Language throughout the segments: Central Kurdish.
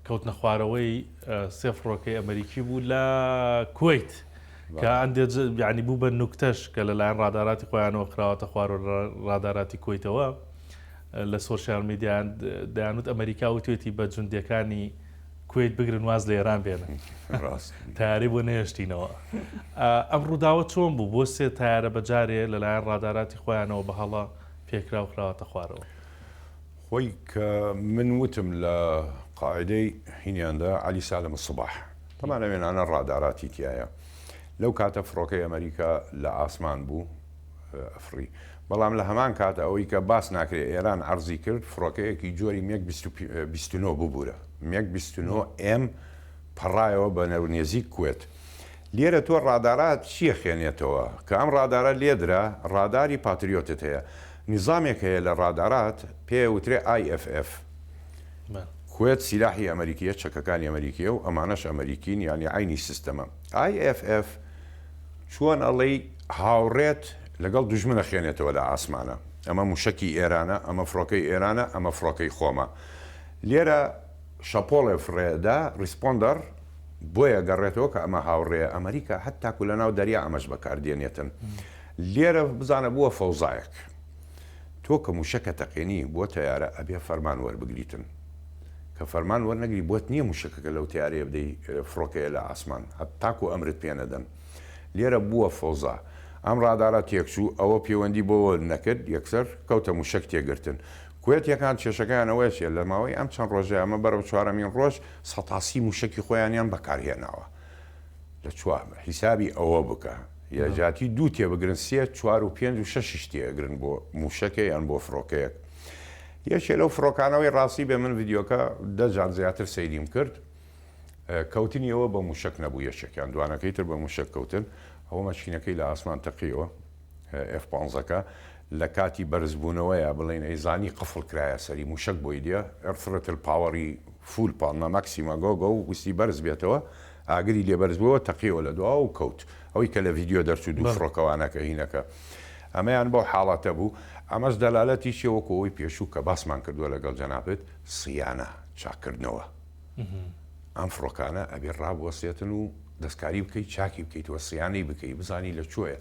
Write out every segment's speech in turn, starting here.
کەوتنە خوارەوەی سێ فڕۆکەی ئەمریکی بوو لە کوەیت کە ئەندێ یعنی بوو بە نوکتەش کە لەلایەن ڕاداراتی خۆیانەوە خراوەتە خوار و ڕاداراتی کوەیتەوە لە سۆشیال میدیان دەیانوت ئەمریکا وتوێتی بە جوندیەکانی کوەیت بگرن واز لە ئێران بێنن تیارەی بۆ نەهێشتینەوە ئەم ڕووداوە چۆن بوو بۆ سێ تایارە بەجارێ لەلایەن ڕاداراتی خۆیانەوە بە هەڵە پێکرا و خراوەتە خوارەوە؟ خۆی کە من وتم لە قاعدەی هینیاندا عەلی سالم الصباح تەمان ئەوێنانە ڕاداراتی تایە لەو کاتە فڕۆکەی ئەمریکا لە ئاسمان بوو ئەفڕی بەڵام لە هەمان کات ئەوەی کە باس ناکرێ ئێران عەرزی کرد فڕۆکەیەکی جۆری مێگ 29 ببورە مێگ 29 ئێم پەڕایەوە بە نێزیک کوێت لێرە تۆ ڕادارات چیە خوێنێتەوە کە ئەم ڕادارە لێدرا ڕاداری پاتریۆتت هەیە نیزامێک هەیە لە ڕادارات پێ وترێ IFF کوێت سیلاحی ئەمریکیە چەکەکانی ئەمریکیە و ئەمانەش ئەمریکین یانی عەینی سیستەمە IFF چۆن ئەڵێی هاوڕێت لەگەڵ دوژمن ئەخوێنێتەوە لە ئاسمانە ئەمە موشەکی ئێرانە ئەمە فڕۆکەی ئێرانە ئەمە فڕۆکەی خۆمە لێرە شەپۆڵێ فڕێدا ڕیسپۆندەر بۆیە گەڕێتەوە کە ئەمە هاوڕێیە ئەمریکا هەتاکو لە ناو دەریا ئەمەش بەکار دێنێتن لێرە بزانە بووە فەوزایەک تۆ کە موشەکە تەقێنی بۆ تەیارە ئەبێ فەرمان وەربگریتن کە فەرمان وەرنەگری بۆت نییە موشەکەکە لەو تەیارەیە بدەی فڕۆکەیە لە ئاسمان هەتاکو ئەمرت پێ نەدەن لێرە بووە فەوزا ئەم ڕادارە تێکچوو ئەوە پێوەندی بۆوە نەکرد یەکسەر کەوتە موشەک تێگرتن کوێتیەکان کێشەکەیان ئەوەیە چیە لە ماوەی ئەم چەند ڕۆژەی ئەمە بەرەو چوارەمین ڕۆژ سەتاسی موشەکی خۆیانیان بەکارهێناوە لە چوار حیسابی ئەوە بکە یە جاتی دوو تێبگرن سێ چوار و پێنج و شەشیش تێگرن بۆ موشەکێ یان بۆ فڕۆکەیەک یەکێ لەو فڕۆکانەوەی ڕاستی بێ من ڤیدیۆکە دە جار زیاتر سەیریم کرد کەوتنی ئەوە بە موشەک نەبوو یەکێکیان دوانەکەی تر بە موشەک کەوتن ئەوە مەشینەکەی لە ئاسمان تەقیەوە ئێف پانزەکە لە کاتی بەرزبوونەوەیا بڵێین ئەیزانی قفڵ کرایە سەری موشەک بۆی دێ ئێڕثڕتل پاوەڕی فول پاڵنا ماکسیما گۆ گۆ ویستی بەرز بێتەوە ئاگری لێ بەرز بووەوە تەقیەوە لە دواوە و کەوت ئەوەی کە لە ڤیدیۆ دەرچوو دوو فڕۆکەوانەکە هینەکە ئەمەیان بەو حاڵەتە بوو ئەمەش دەلالەتی چیە وەکو ئەوەی پێشوو کە باسمان کردووە لەگەڵ جەنابت صیانە چاککردنەوە ئەم فڕۆکانە ئەبێ ڕابوەستێتن و دەستکاری بکەی چاکی بکەیتەوە سیانەی بکەی بزانی لە کوێیە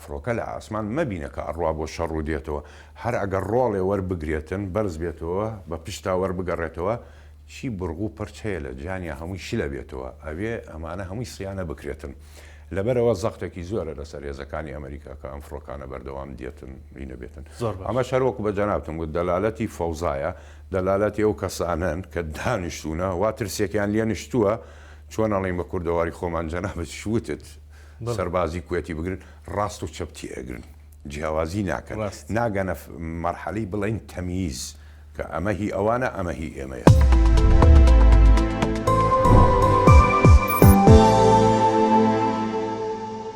فڕۆکە لە ئاسمان مەبینە کە ئەڕوا بۆ شەڕ و دێتەوە هەر ئەگەر ڕۆڵێ وەربگرێتن بەرز بێتەوە بە پشتا وەربگەڕێتەوە چی بڕغ و پرچ هەیە لە جانیا هەمووی شلە بێتەوە ئەوێ ئەمانە هەمووی سیانە بکرێتن لەبەرئەوە زەختێکی زۆرە لەسەر هێزەکانی ئەمریکا کە ئەم فڕۆکانە بەردەوام دێتن ی نەبێتن زۆر باش. ئەمەش هەر وەکو بە جەنابتم گوت دەلالەتی فەوزایە دەلالەتی ئەو کەسانەن کە دانیشتوونە وا ترسێکیان لێ نشتووە چۆن ئەڵێین بە کوردەواری خۆمان جەنابتیش وتت بەڵێ. سەربازی کوێتی بگرن ڕاست و چەپ تێئەگرن جیاوازی ناکەن ڕاست. ناگەنە مەرحەلەی بڵێین تەمیز کە ئەمە هی ئەوانە ئەمە هی ئێمەیە.